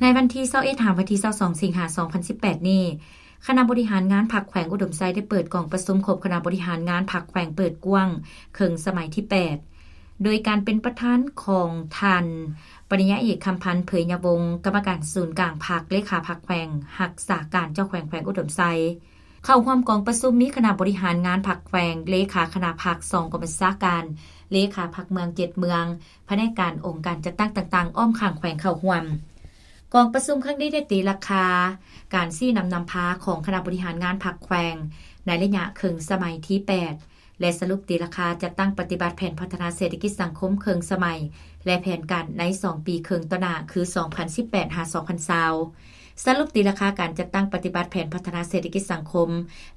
ໃນວັນທີຊາວເອັດ ຫາວັນທີຊາວສອງ ສິງຫາ ສອງພັນສິບແປດນີ້, ຄະນະບໍລິຫານງານພັກແຂວງອຸດົມໄຊ ໄດ້ເປີດກອງປະຊຸມຄົບຄະນະບໍລິຫານງານພັກແຂວງເປີດກວ້າງເຄິ່ງສະໄໝທີແປດ ໂດຍການເປັນປະທານຂອງທ່ານ ປະລິນຍາເອກ ຄຳພັນ ເຜີຍຍະວົງ ກຳມະການສູນກາງພັກ, ເລຂາພັກແຂວງ, ຮັກສາການເຈົ້າແຂວງແຂວງອຸດົມໄຊ. ເຂົ້າຮ່ວມກອງປະຊຸມມີຄະນະບໍລິຫານງານພັກແຂວງ, ເລຂາຄະນະພັກສອງກອງບັນຊາການ, ເລຂາພັກເມືອງເຈັດເມືອງ, ພະແນກການອົງການຈັດຕັ້ງຕ່າງໆອ້ອມຂ້າງແຂວງເຂົ້າຮ່ວມ. ກອງປະຊຸມຄັ້ງນີ້ໄດ້ຕີລາຄາການຊີ້ນຳນຳພາຂອງຄະນະບໍລິຫານງານພັກແຂວງໃນໄລຍະເຄິ່ງສະໄໝທີແປດ ແລະ ສະຫຼຸບຕີລາຄາຈັດຕັ້ງປະຕິບັດແຜນພັດທະນາເສດຖະກິດສັງຄົມເຄິ່ງສະໄໝ ແລະ ແຜນການໃນສອງປີເຄິ່ງຕໍ່ໜ້າ ຄື ສອງພັນສິບແປດ ຫາ ສອງພັນຊາວ. ສະຫຼຸບຕີລາຄາການຈັດຕັ້ງປະຕິບັດແຜນພັດທະນາເສດຖະກິດສັງຄົມ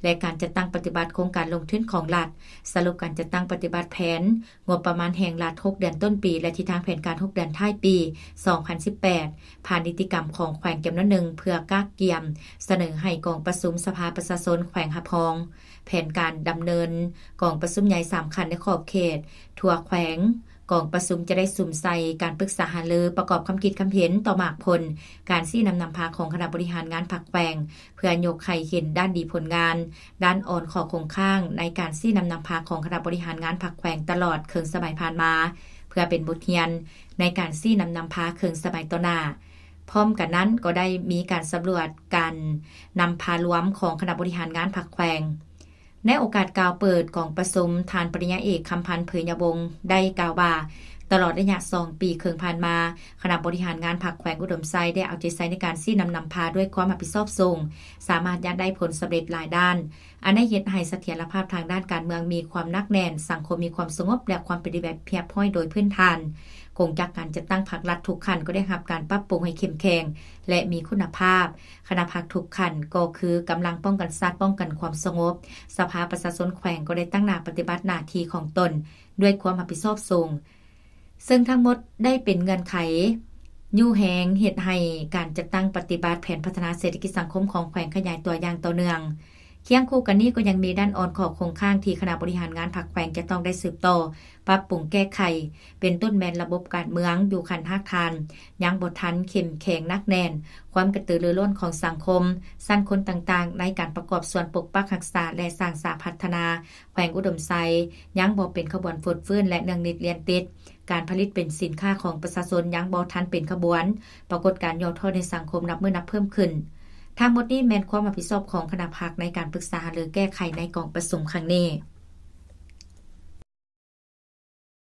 ແລະ ການຈັດຕັ້ງປະຕິບັດໂຄງການລົງທຶນຂອງລັດ, ສະຫຼຸບການຈັດຕັ້ງປະຕິບັດແຜນງົບປະມານແຫ່ງລັດຫົກເດືອນຕົ້ນປີ ແລະ ທິດທາງແຜນການຫົກເດືອນທ້າຍປີສອງພັນສິບແປດ ຜ່ານນິຕິກຳຂອງແຂວງຈຳນວນໜຶ່ງ ເພື່ອກະກຽມສະເໜີໃຫ້ກອງປະຊຸມສະພາປະຊາຊົນແຂວງຮັບຮອງ. ແຜນການດຳເນີນກອງປະຊຸມໃຫຍ່ສາມຂັ້ນໃນຂອບເຂດທົ່ວແຂວງ. ກອງປະຊຸມຈະໄດ້ສຸມໃສ່ການປຶກສາຫາລື, ປະກອບຄຳຄິດຄຳເຫັນຕໍ່ໝາກຜົນການຊີ້ນຳນຳພາຂອງຄະນະບໍລິຫານງານພັກແຂວງ ເພື່ອຍົກໃຫ້ເຫັນດ້ານດີຜົນງານ, ດ້ານອ່ອນ, ຂໍ້ຄົງຄ້າງໃນການຊີ້ນຳນຳພາຂອງຄະນະບໍລິຫານງານພັກແຂວງຕະຫຼອດເຄິ່ງສະໄໝຜ່ານມາ, ເພື່ອເປັນບົດຮຽນໃນການຊີ້ນຳນຳພາເຄິ່ງສະໄໝຕໍ່ໜ້າ. ພ້ອມກັນນັ້ນກໍໄດ້ມີການສຳຫຼວດການນຳພາລວມຂອງຄະນະບໍລິຫານງານພັກແຂວງ. ໃນໂອກາດກ່າວເປີດກອງປະຊຸມ, ທ່ານປະລິນຍາເອກ ຄຳພັນ ເຜີຍຍະວົງ ໄດ້ກ່າວວ່າ, ຕະຫຼອດໄລຍະສອງປີເຄິ່ງຜ່ານມາ, ຄະນະບໍລິຫານງານພັກແຂວງອຸດົມໄຊ ໄດ້ເອົາໃຈໃສ່ໃນການຊີ້ນຳນຳພາດ້ວຍຄວາມຮັບຜິດຊອບສູງ, ສາມາດຍາດໄດ້ຜົນສຳເລັດຫຼາຍດ້ານ, ອັນໄດ້ເຮັດໃຫ້ສະຖຽນລະພາບທາງດ້ານການເມືອງມີຄວາມໜັກແໜ້ນ, ສັງຄົມມີຄວາມສະຫງົບ ແລະ ຄວາມເປັນລະບຽບຮຽບຮ້ອຍໂດຍພື້ນຖານ. ກົງຈັກການຈັດຕັ້ງພັກລັດທຸກຂັ້ນກໍໄດ້ຮັບການປັບປຸງໃຫ້ເຂັ້ມແຂງ ແລະ ມີຄຸນນະພາບ. ຄະນະພັກທຸກຂັ້ນກໍຄືກຳລັງປ້ອງກັນຊາດ, ປ້ອງກັນຄວາມສະຫງົບ. ສະພາປະຊາຊົນແຂວງກໍໄດ້ຕັ້ງໜ້າປະຕິບັດໜ້າທີ່ຂອງຕົນດ້ວຍຄວາມຮັບຜິດຊອບສູງ, ເຊິ່ງທັງໝົດໄດ້ເປັນເງື່ອນໄຂຍູ້ແຮງເຮັດໃຫ້ການຈັດຕັ້ງປະຕິບັດແຜນພັດທະນາເສດຖະກິດສັງຄົມຂອງແຂວງຂະຫຍາຍຕົວຢ່າງຕໍ່ເນື່ອງ. ຄຽງຄູ່ກັນນີ້ກໍຍັງມີດ້ານອ່ອນ, ຂໍ້ຄົງຄ້າງທີ່ຄະນະບໍລິຫານງານພັກແຂວງຈະຕ້ອງໄດ້ສືບຕໍ່ປັບປຸງແກ້ໄຂ, ເປັນຕົ້ນແມ່ນລະບົບການເມືອງຢູ່ຂັ້ນຮາກຖານຍັງບໍ່ທັນເຂັ້ມແຂງໜັກແໜ້ນ, ຄວາມກະຕືລືລົ້ນຂອງສັງຄົມ, ຊັ້ນຄົນຕ່າງໆໃນການປະກອບສ່ວນປົກປັກຮັກສາ ແລະ ສ້າງສາພັດທະນາແຂວງອຸດົມໄຊຍັງບໍ່ເປັນຂະບວນຟົດຟື້ນ ແລະ ເນື່ອງນິດລຽນຕິດ. ການຜະລິດເປັນສິນຄ້າຂອງປະຊາຊົນຍັງບໍ່ທັນເປັນຂະບວນ, ປາກົດການຫຍໍ້ທໍ້ໃນສັງຄົມນັບມື້ນັບເພີ່ມຂຶ້ນ. ທັງໝົດນີ້ແມ່ນຄວາມຮັບຜິດຊອບຂອງຄະນະພັກໃນການປຶກສາຫາລືແກ້ໄຂໃນກອງປະຊຸມຄັ້ງນີ້.